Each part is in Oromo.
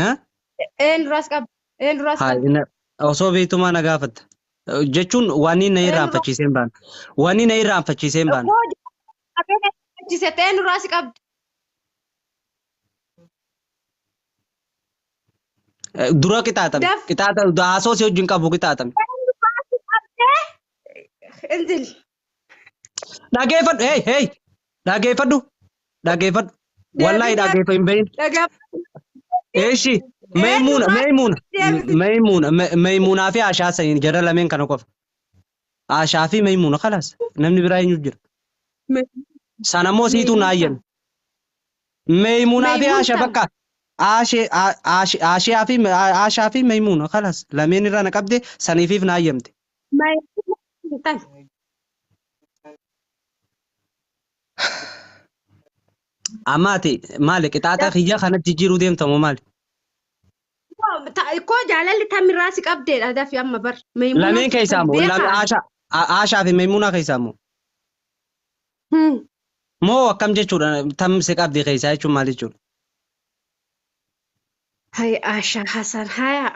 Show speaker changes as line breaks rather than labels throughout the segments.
Eh?
Eenyurraas qabdi? Eenyurraas
Haa,
qabdi?
osoo beektumaa na gaafatta. Jechuun waan inni na
Eenyurraa?
irraanfachiisee hin baane. Waan inni na irraanfachiisee hin baane.
Koo jaalala eenyurraa si qabdi?
Dura qixaaxame.
Daf.
Qixaaxa haasoo si wajjin qabu qixaaxame.
Eenyurraa si qabdee? Inzil.
Dhageeffadhu. Hey hey. Dhageeffadhu. Dhageeffadhu. Wallaahi
Deebii
dhageeffa hin bahin.
dhagaafadhu.
Eeshi. Meemuuna
Eenyurraa
meemuuna
deebisi?
meemuuna meemuunaa fi Ashaa saniin jara lameen kana qofa. Ashaa fi Meemuuna kalaas namni biraa eenyu jira. Sana immoo siituu
Meeymuun
naa
tam.
ayyan. Meemuunaa fi
Meeymuun
Asha
tam.
bakka Ashee Ashaa fi Ashaa fi Meemuuna kalaas lameen irraa na qabde saniifiif naa ayyamte.
Meeymuun tam.
Amma ati maali qixaaxa kiyya kana jijjiiruu deemta moo maali?
Koo jaalalli tamirraa si qabdeedha dafi amma bar. Meeymuunaan
Lameen keessaa moo
beekaa.
Ashaa Ashaa fi Meemuunaa keessaa moo? Moo akkam jechuudha tam si qabdi keessaa jechuun maal jechuudha?
Hay Ashaa Hasan haya.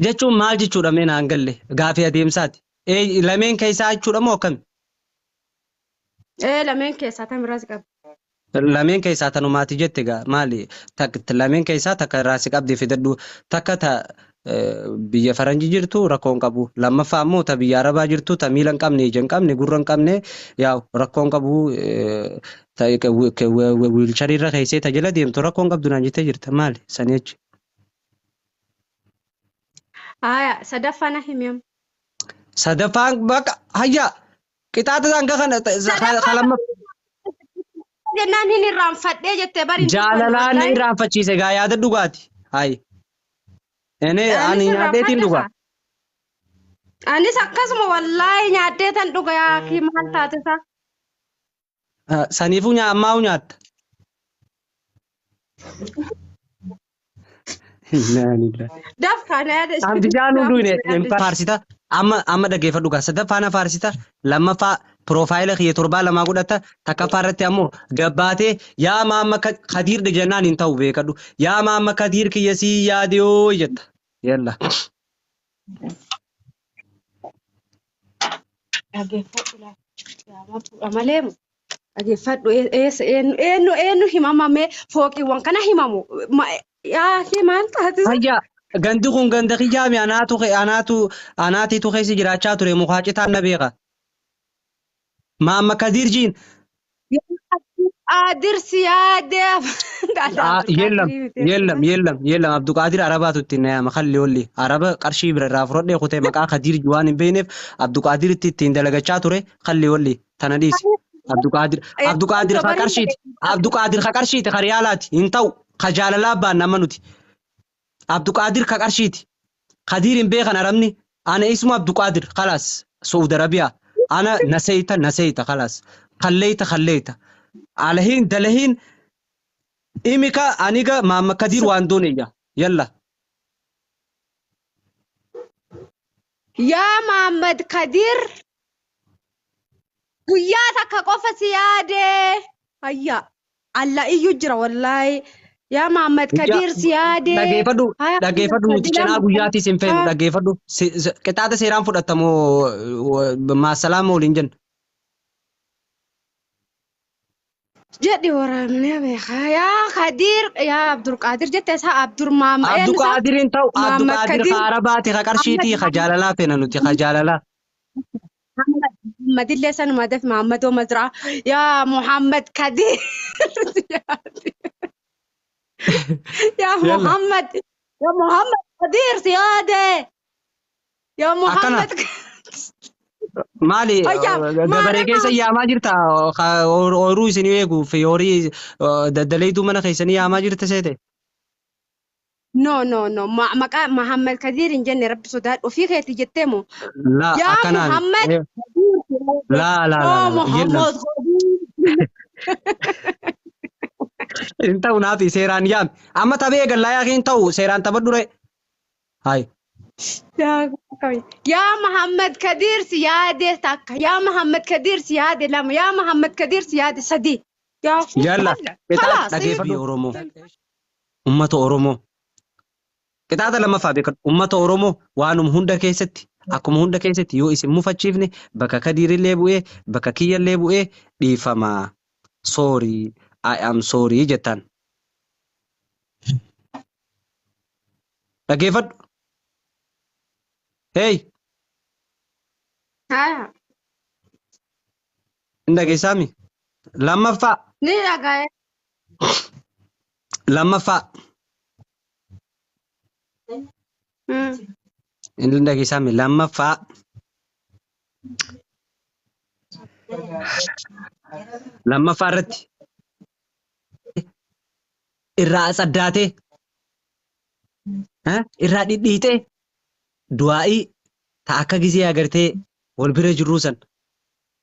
Jechuun maal jechuudha mee naan galle gaafii adeemsaati. Ee lameen keessaa jechuudha moo akkami?
Ee lameen keessaa tamirraa si qabdi.
Lameen keessaa tanumaati jette gaa maali lameen keessaa takka irraa si qabdi fidadhu takka ta biyya faranji jirtu rakkoo hin qabu lammaffaa immoo ta biyya arabaa jirtu ta miila hin qabne ija hin qabne gurra hin qabne yaa rakkoo hin qabu ta wiilcharii irra keessee ta jala deemtu rakkoo hin qabdu naan jettee jirta maali sanii achi.
Haya sadaffaa na himi amma.
Sadaffaan bakka hayyaa qixaaxa hanga kana
Sadaffaa
lamma
jennaan hin irraanfadhee jettee bari hin dubbanne
jaalalaan na
wallaahi.
irraanfachiise gaa yaada dhugaati. Hayi. Ene
Anis
ani nyaadheetiin
irraanfadhe
dhuga.
kaa. Anis akkasuma wallaahi nyaadhee tan dhuga yaa akii maal taate isaa.
Saniifuu ammaa'u nyaatta. Innaa lillahi.
Daf kana yaada
An bishaan hin dhuyne hin faarsita. Amma amma dhaggeeffadhu gaa sadaffaa na faarsita lammaffaa piroofaayila kiyya torbaa lamaa godhatta takkaffaa irratti ammoo gabbaatee yaa maamma kadiir jennaan hin ta'u beekadhu yaa maamma kadiir kiyya sii yaadee jetta. Yalla.
Dhaggeeffadhu laata. Malee Dhaggeeffadhu eessa eenyu eenyu eenyu himama mee fooqiiwwan kana himamu yaa kee maal taate?
Hayya gandi kun ganda kiyyaami anaatu anaatu anaatiitu keessa jiraachaa ture mukaa citaan na beeka. Maamma Kadiir jiin
Qaadir si yaadee
Yeellam yeellam yeellam yeellam Abduqaadir Arabaatu ittiin na yaama kalli olli Araba qarshii bira irraa fudhadhee kutee maqaa Kadiir waan hin beekneef Abduqaadir itti ittiin dalagachaa ture kalli olli tana dhiisi. Abduqaadir Abduqaadir ka qarshiiti Abduqaadir ka qarshiiti ka riyaalaati hin ta'u ka jaalalaa baanna amma nuti Abduqaadir ka qarshiiti Kadiir hin beekan Arabni ana ismu Abduqaadir khalaas Saudi Arabia ana naseyta naseyta khalaas kalleyta kalleyta alahiin dalahiin imika aniga maamma Kadiir waan dooneyya yalla.
Yaa Mahammad Kadir guyyaa takka qofa si yaade. Hayya alla iyyuu jira wallaahi. Yaa Mahammad Kadir si yaade.
Dhageeffadhu
Haya
dhageeffadhu nuti cinaa guyyaatis hin feenu dhageeffadhu qixaaxa seeraan fudhatamoo maasalaama waliin jenna.
Jedhi waraabnee beekaa. Yaa Kadir yaa Abdulqaadir jette isaa Abdurmaama.
Abduqaadir hin ta'u
Mahammad
Abduqaadir
Kadir.
ka Arabaati ka qarshiitii ka jaalalaa feena nuti ka jaalalaa.
Muhammad Muhammad illee sanuma daf Muhammadoo Mazraa. Yaa Muhammad Kadir. Yaa
Yalla.
Muhammad. Yaa Muhammad Kadir si yaade. Yaa
Akkana.
Muhammad.
Maali
Ayyaa,
gabaree
maala
keessa yaamaa jirta ooyiruu isinii eeguuf horii daddaleetuu mana keessanii yaamaa jirta seete.
No no no maqaa Muhammad Kadir hin jenne rabbi sodaadhu ofii keetii jettee moo?
Laa
Yaa
akkanaan.
Muhammad
Laa laa
Oh
laa laa yellam.
Muhammad Kadir.
Hin ta'u naafi seeraan yaami. Amma taphee eegallaa yaa hin ta'u seeraan taphadhu ree. Hayi.
Yaa Muhammad Kadir si yaade takka. Yaa Muhammad Kadir si yaade lama. Yaa Muhammad Kadir si yaade sadi. Yaa
Yalla.
Khalaas.
Dhageeffadhu Oromoo. Ummata Oromoo. Qixaaxa lammaffaa beekadhu. Uummata Oromoo waanuma hunda keessatti akkuma hunda keessatti yoo isin mufachiifne bakka Kadiirillee bu'ee bakka kiyyallee bu'ee dhiifama. Sorry, I am sorry jettaan. Dhaggeeffadhu. Hey,
Haya.
hin dhageessaami? Lammaffaa.
Ni dhaga'e.
Lammaffaa. Hin dhageessaami? Lammaffaa. Lammaffaa irratti irraa tsaddaatee irraa dhidhiitee du'aa'ii ta akka gizee agartee wal bira jirruu san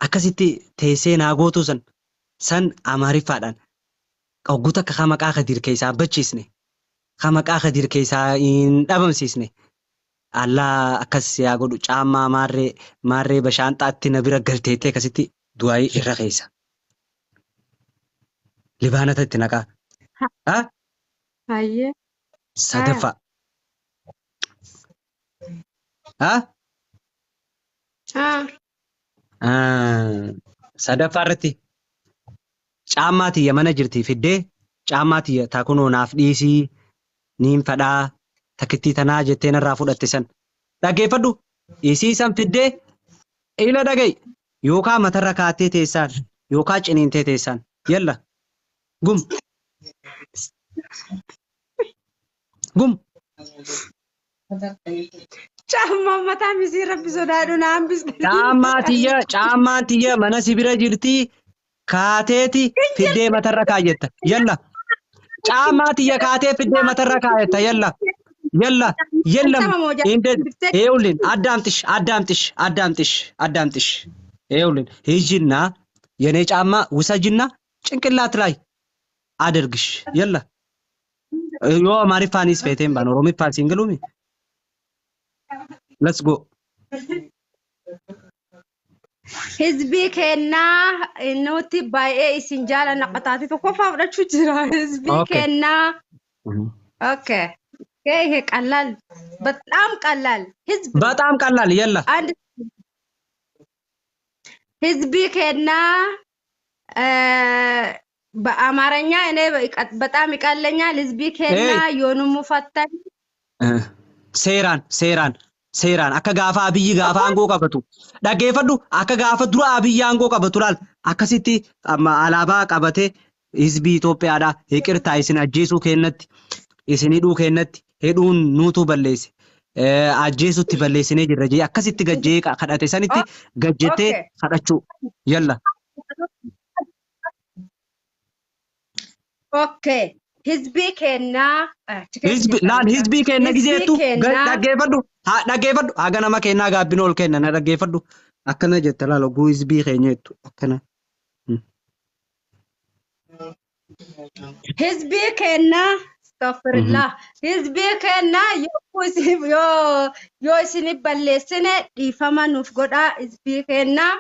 akkasitti teessee naa gootuu san san Amaariffaadhaan hogguu takka ka maqaa Kadiir keessaa hin bachiisne, ka maqaa Kadiir keessaa hin dhabamsiisne, Allaa akkas si haa godhu, caammaa maarree maarree bashaanxaatti na bira galteettee akkasitti du'aa'ii irra keessa. Libaanata itti naqaa. Ha?
Hayyee.
Sadaffaa. Ha?
Haa.
Ah, Sadaffaa irratti caammaa tiyya mana jirti fiddee caammaa tiyya ta kunoo naaf dhiisii niin fadhaa takkittii tanaa jettee narraa fudhatte san dhaggeeffadhu isii san fiddee ila dhaga'i yookaa matarra kaattee teessaan yookaa ciniintee teessaan yalla gum gum.
Caammaan mataa misii rabbi sodaadhu na hambisne.
Caammaa tiyya caammaan tiyya mana si bira jirti kaateeti fiddee matarra kaayyetta yalla caammaa tiyya kaatee fiddee matarra kaayetta yalla yalla yellam እንደ ይኸውልህ አዳምጥሽ አዳምጥሽ አዳምጥሽ አዳምጥሽ ይኸውልህ ሂጂና የኔ ጫማ ውሰጂና ጭንቅላት ላይ አድርግሽ የለ yoo Amaariffaanis feeteen baan Oromiffaan siin galuumi let's go.
Hizbii kennaa nuti baay'ee isin jaalanna qataati tokkoffaa fudhachuu jira. Hizbii kennaa. Okay. ይሄ ቀላል በጣም ቀላል ህዝብ ነው።
በጣም ቀላል የለ።
አንድ ህዝቢ ኬና በአማርኛ እኔ በጣም ይቀለኛል። ህዝቢ ኬና ዮኑሙ ፈተን
Seeraan seeraan seeraan akka gaafa Abiyyi gaafa aangoo qabatu dhaggeeffadhu akka gaafa dura Abiyyi aangoo qabatu laal akkasitti amma alaabaa qabatee hizbii Itoophiyaadha hiqirtaa isin ajjeesuu kennatti isin hidhuu kennatti hidhuun nuutu balleesse ajjeesutti balleessinee jirra jee akkasitti gajjee kadhate sanitti gajjettee kadhachuu yalla.
Okay. Hizbii kennaa
Hizbi laal hizbii kenna gizeettu dhaggeeffadhu haa dhaggeeffadhu haga nama kennaa gaabbina ol kenna na dhaggeeffadhu akkana jetta laal oguu hizbii keenya jettu akkana.
Hizbii kennaa astaghfirullah. Hizbii kennaa yoo isin yoo yoo isin balleessine dhiifama nuuf godhaa hizbii kennaa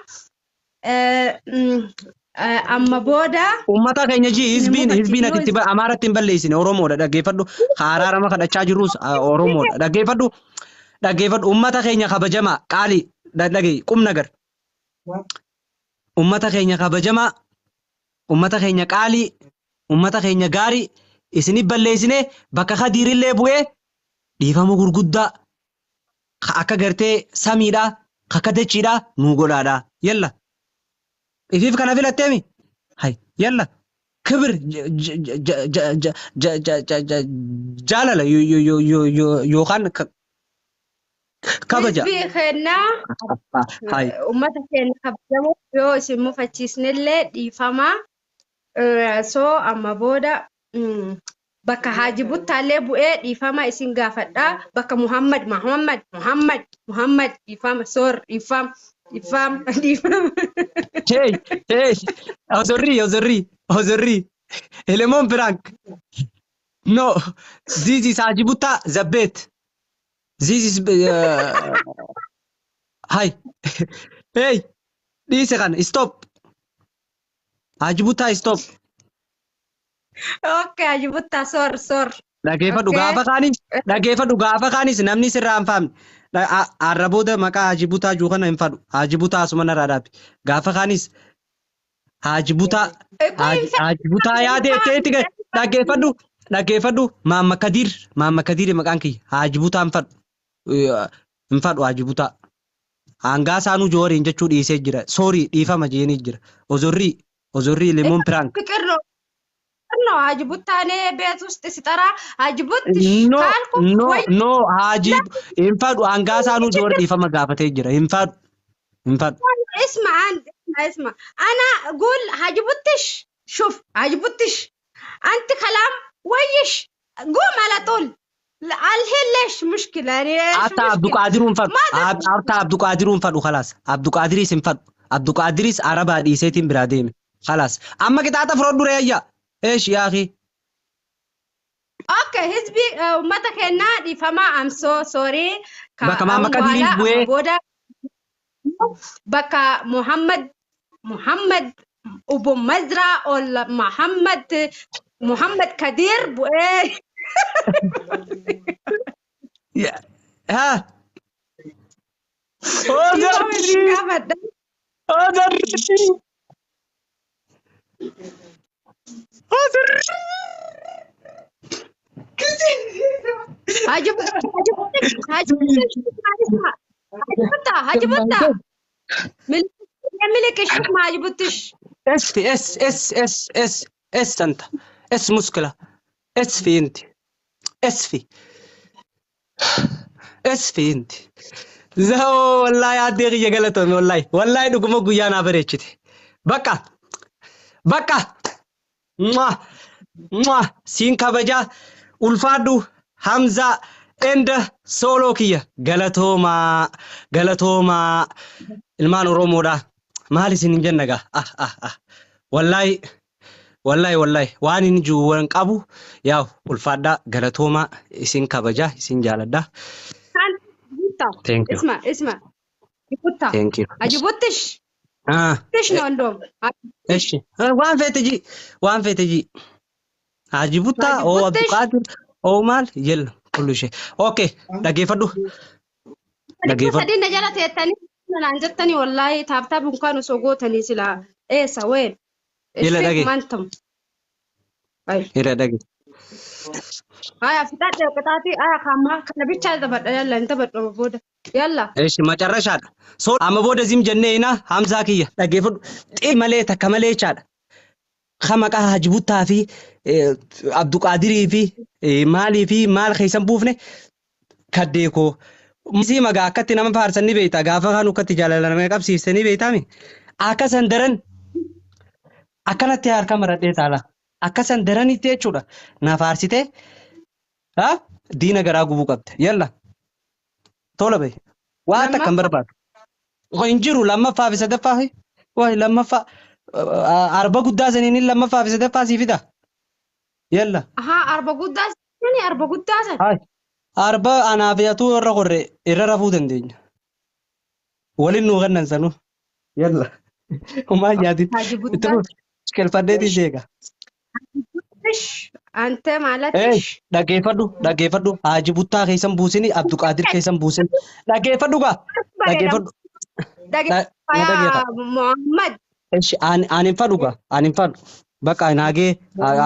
amma booda
Uummata keenya ji
isin
hizbiin hizbiin ati itti
mufachiifnu.
Amaaratti hin balleessine Oromoodha dhaggeeffadhu araarama kadhachaa jirrus Oromoodha dhaggeeffadhu dhaggeeffadhu uummata keenya kabajamaa qaalii dhagahi qum nagar uummata keenya kabajamaa uummata keenya qaalii uummata keenya gaarii isinif balleessine bakka Kadiirillee bu'ee dhiifama gurguddaa ka akka gartee samiidhaa ka akka dachiidhaa nuu godhaadha yalla ifiif kana filatteemi hay yalla ክብር jaalala yookaan kabaja.
Hizbii kennaa
Hay.
Uummata keenya kabajamoo yoo isin mufachiisnellee dhiifama. So amma booda bakka Haaji Buttaallee bu'ee dhiifama isin gaafadha. Bakka Muhammad Muhammad Muhammad Muhammad dhiifama soor dhiifama dhiifama dhiifama.
Hey, hey, ozorri, ozorri, ozorri. Elemon prank. No, this is Haji Butta, the bet. This is, hi. Hey, this second, stop. Haji Butta, stop.
Okay, Haaji Buttaa soor soor.
Dhageeffadhu
Okay.
gaafa kaanis dhageeffadhu gaafa kaanis namni sirraa hin faamne. Har'a booda maqaa Haaji Butaa jiru kana hin fadhu. Haaji Butaa asuma narraa dhaabi. Gaafa kaanis Haaji Butaa Haaji Butaa yaade jettee itti gadi dhaggeeffadhu dhaggeeffadhu Maamma Kadiir Maamma Kadiir maqaan kiyya Haaji Butaa hin fadhu. Hin fadhu Haaji Butaa. Hangaa isaanuu jooriin jechuu dhiisee jira. Soorii dhiifama jeenii jira. Ozorrii ozorrii limoon piraank.
ፍቅር ነው ፍቅር ነው። ሀጂ ቡታ እኔ ቤት ውስጥ ሲጠራ ሀጂ ቡትሽ
No,
ካልኩ
no,
ወይ
no, Haji hin fadhu hangaa isaanuu joor dhiifama gaafatee jira. Hin fadhu. Hin fadhu.
اسمع انت اسمع اسمع انا اقول ሀጂ ቡትሽ شوف ሀጂ ቡትሽ انت كلام ويش قوم على طول الحين ليش مشكلة يعني ايش
Hatta
مشكلة
Abduqaadiruu hin fadhu.
ما دخل
Hatta Abduqaadiruu hin fadhu khalaas. Abduqaadiriis hin fadhu. Abduqaadiris Arabaa dhiiseetiin biraa deeme. Khalaas. Amma qixaaxa fudhadhu reeyya. Eesh yaa akhi.
Okay ህዝቢ uummata keenyaa dhiifama I'm so sorry ka
Bakka Maamma
amma
Kadiriif
booda amma
bu'ee
booda bakka Muhammad Muhammad Ubu Mazra ol Muhammad Muhammad Kadir bu'ee
haa.
dhiifama isin
Ozarri!
gaafadha.
Ozarri! Ozarri!
Haji Haji Haji Haji Butta ملك الشيخ ما عجبتش
اس في اس اس اس اس اس انت اس مشكلة اس في انت اس في اس في انت لا والله يا ديغي يا غلطوني والله والله dhuguma guyyaa naa bareechite bakka bakka mwah mwah siin kabajaa ulfaadhu Hamza enda sooloo kiyya galatoomaa galatoomaa ilmaan Oromoodha maal isin hin jenna gaa ah ah ah wallahi wallahi wallahi waan hin jiru waan qabu yaa ulfaadhaa galatoomaa isin kabajaa isin jaaladha.
Butta
Thank you.
اسمع اسمع Butta
Thank you.
عجبتش
Ah,
ትሽ ነው እንደውም
እሺ waan feete ji waan feete ji Haji Buttaa oo
عجبتش
Abduqaadir oo maal yella kullu ishee okay dhaggeeffadhu dhaggeeffadhu
sadii na jala teettanii naan jettanii wallaahi taaptaap እንኳን osoo gootanii silaa eessa ween
Yella dhage.
ማንተም አይ
hira dhage
haya fixadhe qixaatii aya kaammaa kana bichaa taphadha yalla hin taphadhu amma booda yalla
እሺ መጨረሻadha so amma booda zim jennee ina Hamzaa kiyya dhaggeeffadhu xii malee takka malee jechaadha ka maqaa Haji Buttaa fi Abduqaadirii fi maalii fi maal keessan buufne kaddee koo Sii magaa akkatti nama faarsan ni beekta gaafa kan akkatti jaalala nama qabsiifte ni beektaami akkasan daran akkanatti harka maradhee taala akkasan daranitti jechuudha na faarsite ha diina garaa gubuu qabde yalla tola bahe waa takka hin barbaadu hin jiru lammaffaa fi sadaffaa fi wayi lammaffaa arba guddaa saniin lammaffaa fi sadaffaa sii fida yalla
Ahaa arba guddaa sani arba guddaa san.
Hai. Arba anaa fi atuu irra qorre irra rafuu dandeenya. Waliin nuu kennan sanuu. Yalla. Homaa nyaatin.
Haji
Itti
guddaa
fufi. Kelfadheetii seega.
ትሽ አንተ ማለት
Ee dhaggeeffadhu dhaggeeffadhu Haji Buttaa keessan buusini Abduqaadir keessan buusin dhaggeeffadhu gaa dhaggeeffadhu. Na dhaggeeffadhu.
Muhammad
Eshi ani hin fadhu gaa ani hin fadhu. Bakka naagee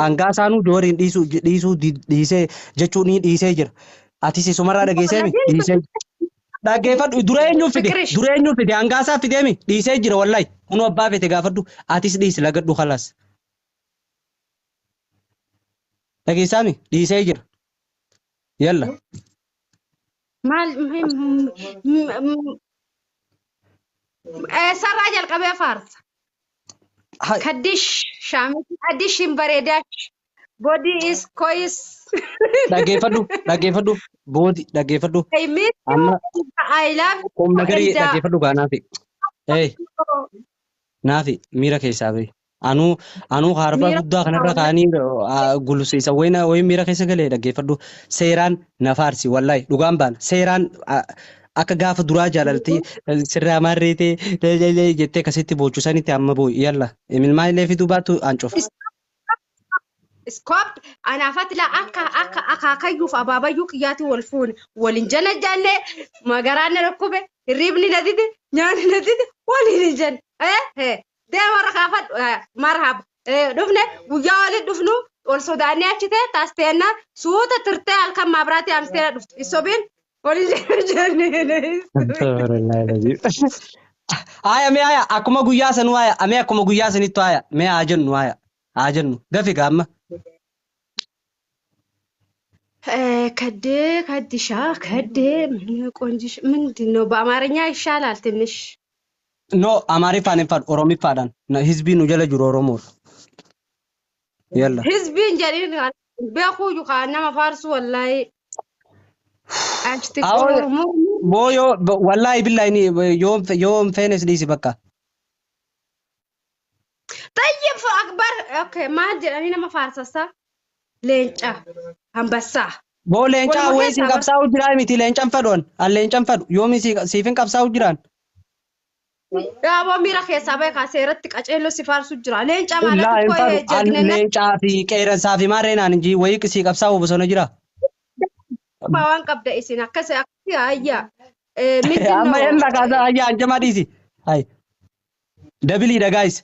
hangaa isaanuu jooriin dhiisuu dhiisuu dhiisee jechuun ni dhiisee jira. Atis isumarraa dhageesseemi dhiisee. Dhaggeeffadhu dura eenyuun fide
Fikirish.
dura eenyuun fide hangaasaa fideemi dhiisee jira wallahi kunoo abbaa fete gaafadhu atis dhiisi lagadhu khalaas. Dhageessaami dhiisee jira. Yalla.
maal eessarraa jalqabee faarsa. Kaddish shaamisi adish hin bareedash body is kois.
Dhaggeeffadhu dhaggeeffadhu boodi dhaggeeffadhu
I miss you.
amma
I love you.
qomna garii
And
dhaggeeffadhu gaa naafi. Ee naafi miira keessaa bahi. Anuu anuu harbaa
miira
guddaa kanarra kaanii gulusiisa wayina wayin miira keessa galee dhaggeeffadhu seeraan na faarsi wallahi dhugaan baana seeraan akka gaafa duraa jaalaltii sirraa marreetee jettee akkasitti boochu sanitti amma boo'i yalla imilmaa illee fiduu baattu an cufa.
Iskoopt anaafatti laa akka akka akaakayyuuf abaabayyuu kiyyaatti wal fuune waliin jala janne magaraan na dhukkube, hirriibni na dide, nyaanni na dide, waliin hin jenne. Deema irra kaafadhu, marhaba. Dhufne guyyaa waliin dhufnu wal sodaannee achi ta'e taasteenna suuta tirtee halkan maabiraatii amstee na dhufte. Isobiin waliin jenne.
Aya, mee aya, akkuma guyyaa sanuu, aya, mee akkuma guyyaa sanittu, aya, mee haa jennu, aya, haa jennu, dafi gaamma.
ከዴ ከዲሻ ከዴ ምን ቆንጂሽ ምንድን ነው? በአማርኛ ይሻላል ትንሽ።
No, Amaariffaan hin fadhu, Oromiffaadhaan. Hizbii nu jala jiru Oromoodha. Yalla.
Hizbiin jedhin beekuu kaan nama faarsu wallahi. Ashti
Awoo
Oromoo.
Boo, yoo wallaahi billahi ni yoo hin feenes dhiisi bakka.
Tayyib akbar, okay, maal jedhanii nama faarsasa? Leenca, hambassaa.
Boo, leencaa
Waluma
wayii siin
keessaa bar.
Qabsaa'u jiraa miti, leencan fedhuun an leencan fedhu yoomi siif hin qabsaa'u jiraan.
Yaaboo, miira keessaa beekaa, seeratti qaceelloo si faarsu jira. Leenca ማለት
Laa, hin
እኮ
fedhu an
ጀግንነት
leencaa fi qeerransaa fi maarree naan hin jii wayii sii qabsaa'u bosona jira.
waan qabda isin akkas akkasi ayya. ምንድን
Amma
ነው?
yalla kaasaa, ayya, anjamaa dhiisi. Hay. Double dha, guys.